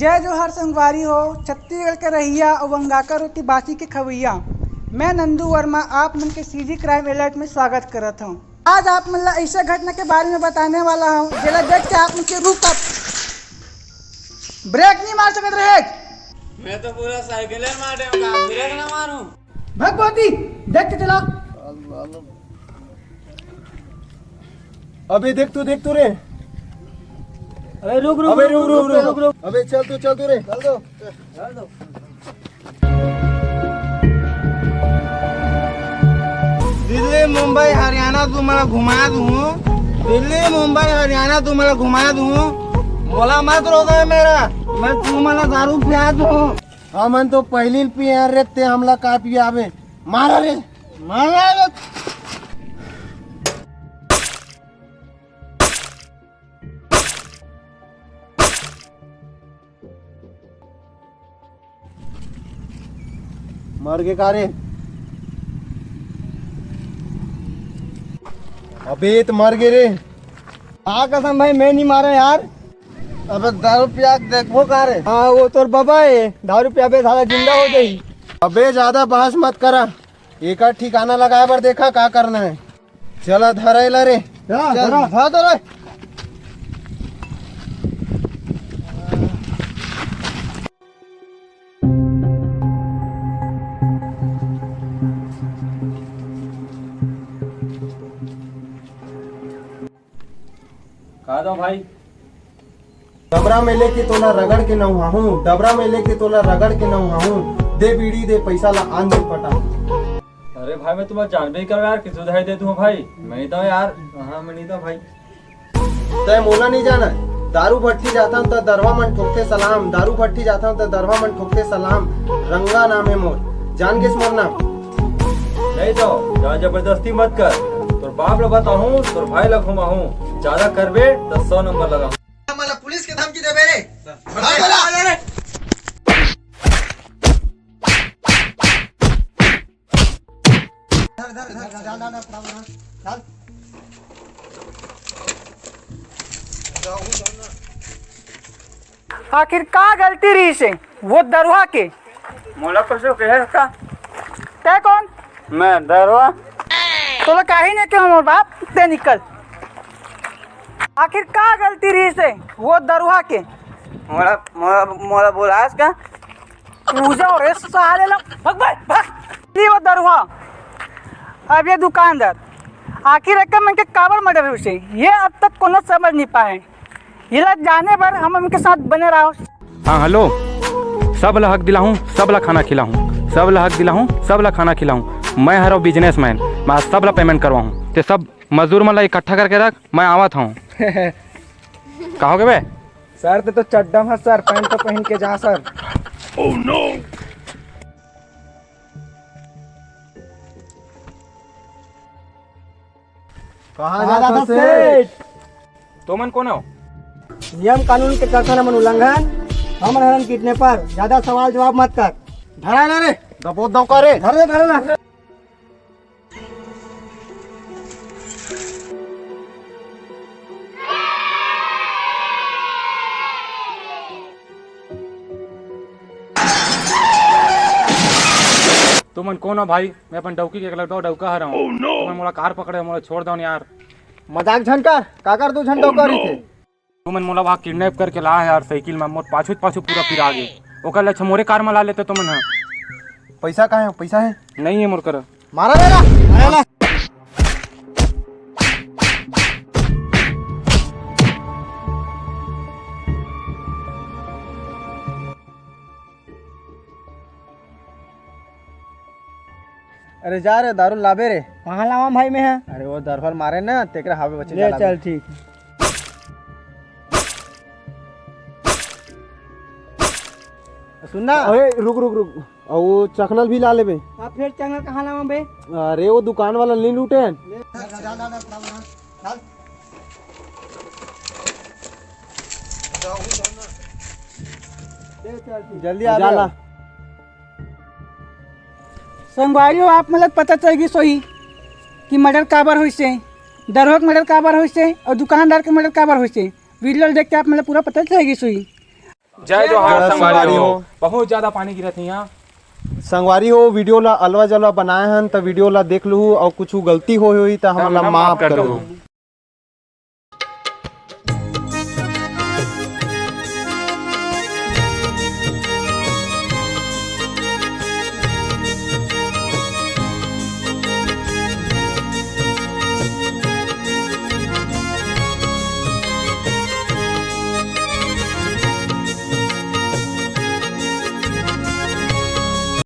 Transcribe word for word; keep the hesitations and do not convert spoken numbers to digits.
जय जोहार संगवारी हो, छत्तीसगढ़ के रहइया अउ अंगाकर रोटी बासी के खवइया। मैं नंदू वर्मा आप मन के सीजी क्राइम अलर्ट में स्वागत करत हूँ। आज आप मन ला ऐसे घटना के बारे में बताने वाला हूँ, जेला देख के आप मन के रूह कांप, ब्रेक नहीं मार सकत रहे। मैं तो पूरा साइकिल मार देऊंगा, ब्रेक ना मारूं। भगवती, देख के चला। अबे देख तू, देख तू रे। अबे रुक, रुक, अबे रुक, रुक, रुक, रुक, रुक। रुक। अबे चल तू, चल तू रे। चल दो। चल दो। दिल्ली, मुंबई, हरियाणा तुमला घुमा दूं। दिल्ली, मुंबई, हरियाणा तुमला घुमा दूं। मोला मत रोका मेरा, मैं तुमला दारू पिया दूं। हमन तो पहिली पिए रहते, हमला का पियाबे? मारा रे, मारा रे। मर गे का रे? अबे त मर गे रे। हाँ कसम भाई, मैं नहीं मारा यार। अबे दारू पिया के देखबो का रे? हाँ, वो तोर बाबा है, दारू पियाबे साला जिंदा हो जाई। अबे ज्यादा बहस मत करा, एकर ठिकाना लगाए बर देखा का करना है। चला धरा एला रे। चला, चल, धरा। धरा, धरा। का दो भाई? डबरा में लेके तोला रगड़ के नहुआहूं, डबरा में लेके तोला रगड़ के नहुआहूं, दे बीड़ी दे पैसा ला आन दे पटा। अरे भाई, मैं तुम्हारा जानबे नहीं करूँ यार, किस उधारी दे दूँ भाई? मैं नहीं दो यार, हाँ, मैं नहीं दो भाई। तय मोला नहीं जाना, दारू भट्टी जाता हूँ त दरवा मन ठोकते सलाम, दारू भट्टी जाता हूँ त दरवा मन ठोकते सलाम, रंगा नाम है मोर, जान गेस मोर नाम। नहीं दो, ज्यादा जबरदस्ती मत कर, तोर बाप ला बताहूँ, तोर भाई ला घुमाहूँ, ज्यादा करबे त सौ नंबर लगा। हमला पुलिस के धमकी देबे रे। भाग ला। धर, धर, धर, धर, डाल, डाल, डाल, डाल, डाल। आखिर का गलती रहिस हे वो दरुहा के? मोला कुछु कहे का? तै कौन? मैं दरुहा। तोला काही नहीं कहे मोर बाप, तै निकल। आखिर का गलती रहिस हे वो दरुहा के? मोला, मोला, मोला बोलास का? पूजा और इस साले ला, भग बे, भग। ली वो दरुहा। अब ये दुकानदार, आखिर एक मन के काबर मर्डर होइसे, ये अब तक कोनो समझ नहीं पाए। ये ला जाने बर हम उनके साथ बने रहो। हाँ, हेलो। सब ला हक दिलाहूँ, सब ला खाना खिलाहूँ, सब ला हक दिलाहूँ, सब ला खाना खिलाहूँ। मैं हरव बिजनेसमैन, मैं आज सब ला पेमेंट करवाहूँ। ते सब मजदूर मन ला इकट्ठा करके रख, मैं आवत हूँ। का हो गे बे? सर, ते तो चड्डा में सर, पैंट तो पहन के जा सर। कहाँ कहाँ जात जात हस सेठ? सेठ? तुमन कोन हो? नियम कानून के करथन हमन उल्लंघन, हमन हरन किडनैपर, ज्यादा सवाल जवाब मत कर। धरा ना रे। दबो दो का रे। धर दे, धर दे। तुमन कोन हो भाई? मैं अपन डौकी के एकलौता डौका हरव। तुमन मोला कार पकड़े, मोला छोड़ दो न यार। मजाक झन कर, काकर दू झन डौका रहिथे? तुमन मोला वहाँ किडनैप करके लाए यार, साइकिल में मोर पाछू पाछू पूरा पिरा गे। ओकर ले अच्छा मोरे कार में ला लेते तुमन ह। पैसा कहाँ है? पैसा है? नहीं है मोर करा। मारा रे ला, मारा ला। अरे जा रे, दारू लाबे रे। कहाँ लावा भाई मैं ह? अरे वो दरफल मारे ना, तेकरे हावे बचे ले जा लाबे। चल ठीक। सुन ना। अरे रुक रुक रुक, और वो चखनल भी ला लेबे। अब फिर चखनल कहाँ लावा बे? अरे वो दुकान वाला नहीं लूटे हैं। ले, जा, जा, जा, जा, जा, जा। चल। जल्दी आ जा। संगवारी हो, आप मन ल पता चल गिस होही कि मर्डर काबर होइसे, दरोगा के मर्डर काबर होइसे और दुकानदार के मर्डर काबर होइसे। वीडियो ल देख के आप मन ल पूरा पता चल गिस होही। जय जोहार संगवारी हो। बहुत ज्यादा पानी गिरत हे यहाँ। संगवारी हो, वीडियो ला अलवा जलवा बनाए हन, त वीडियो ला देख लूहू, अउ कुछ गलती होय होही त हमन ला माफ कर दू।